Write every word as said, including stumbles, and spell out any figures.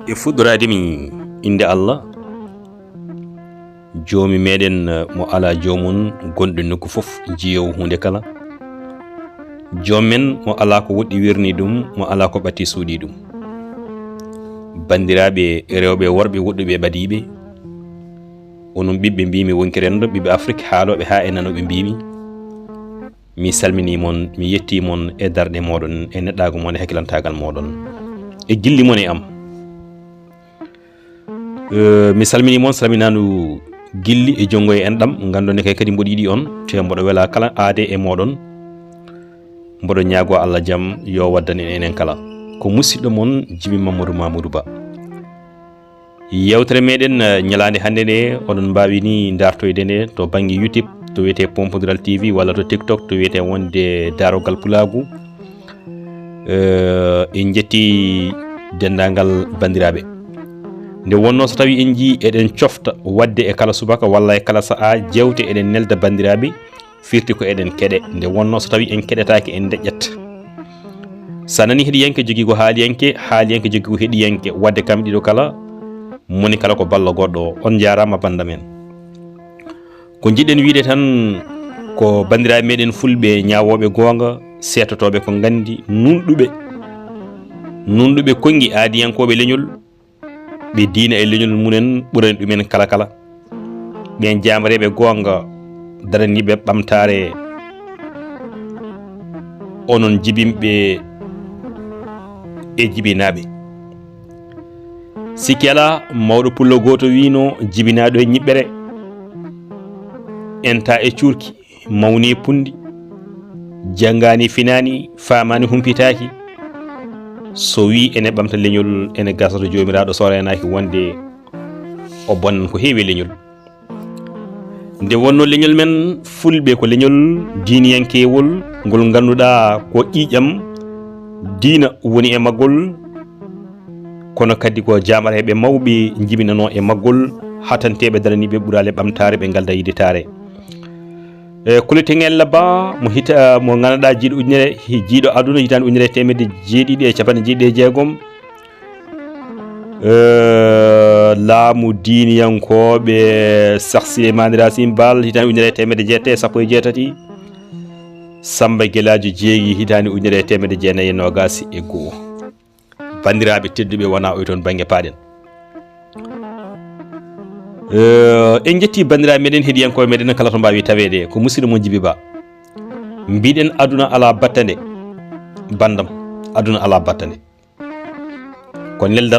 E fuɗɗoraade mi innde Allah, Joomi meɗen, eh, mo alaa joomum, gonɗo nokku fof, jiyoowo huunde kala. Joom men mo alaa ko woɗɗi wirni ɗum, mo alaa ko ɓatti suuɗi ɗum. Banndiraaɓe rewɓe e worɓe woɗɗuɓe e ɓadiiɓe, onon ɓiɓɓe mbiimi wonki renndo, ɓiɓɓe Afrik, haalooɓe haa e nanooɓe mbiimi. Mi salminii mon, mi yettii mon e darɗe mooɗon, e neɗɗaagu mon, e hakkilantaagal mooɗon, e gilli mon e am. Eh, mi salminii mon, salminaandu gilli e junngo e enɗam, nganndon ne kay kadi mboɗo yiɗi on, te mboɗo welaa kala aade e mooɗon. Mboɗo ñaagoo Allah jam yo waddan en enen kala. Ko musidɗo mon Jibi Mamadou Mamadou Ba. Yewtere meɗen, eh, ñalaande hannde nde, oɗon mbaawi ni ndartoyde nde to bannge YouTube, to wiyetee Pompodiral T V, walla to TikTok, to wiyetee wonde Daarogal Pulaagu. Eh, en njetti denndaangal banndiraaɓe. Nde wonnoo so tawii en njii eɗen cofta waɗde e kala subaka walla e kala sahaa jeewte eɗen nelda banndiraaɓe, firti ko eɗen keɗe. Nde wonnoo so tawii en keɗetaake en ndeƴƴat. So a nanii heɗiyanke jogii ko haaliyanke, haaliyanke jogii ko heɗiyanke. Waɗde kam ɗiɗo kala, moni kala ko balla goɗɗo o. On njaaraama bannda men. Ko njiɗɗen wiyde tan ko banndiraaɓe meɗen fulɓe ñaawooɓe goonga, seetotooɓe ko nganndi, nunɗuɓe, nunɗuɓe konngi aadiyankooɓe leñol, ɓe diina e leñol mumen ɓurani ɗumen kala kala. Ɓen jaamareeɓe goonga, daraniiɓe ɓamtaare, onon jibinɓe e jibinaaɓe. Sikki alaa, mawɗo pullo gooto wiino, jibinaaɗo e ñiɓɓere, enta e cuurki, mawni e punndi, janngaani finaani, faamaani humpitaaki. So wii ene ɓamta leñol, ene gasa to Joomiraaɗo so reenaaki wonde o bonnan ko heewi e leñol. Nde wonnoo leñol men fulɓe ko leñol diiniyankewol ngol ngannduɗaa ko ƴiiƴam diina woni e maggol, kono kadi ko jaamareeɓe mawɓe njibinanoo e maggol, hatanteeɓe daraniiɓe ɓuraale ɓamtaare ɓe ngalda yiɗitaare. E Kolotenŋella Ba mo hita, mo ngannduɗaa jiiɗo ujunere, hi-, jiiɗo aduna hitaande ujunere e teemedde jeeɗiɗi e capanɗe jeeɗiɗi e jeegom, eh, laamu diiniyankooɓe Sahsi e Maani Racine Bal, hitaande ujunere e teemedde jeetati e sappo e jeetati. Samba Gelaajo Jeegi, hitaande ujunere e teemedde jeenayi e noogaas e go'o. Banndiraaɓe tedduɓe, wonaa oy toon bannge paaɗen. Eh, en njetti banndiraaɓe meɗen, heɗiyankooɓe meɗen kala to mbaawi taweede, ko musidɗo mon Jibi Ba. Mbiɗen aduna alaa battande, banndam, aduna alaa battande. Ko neldan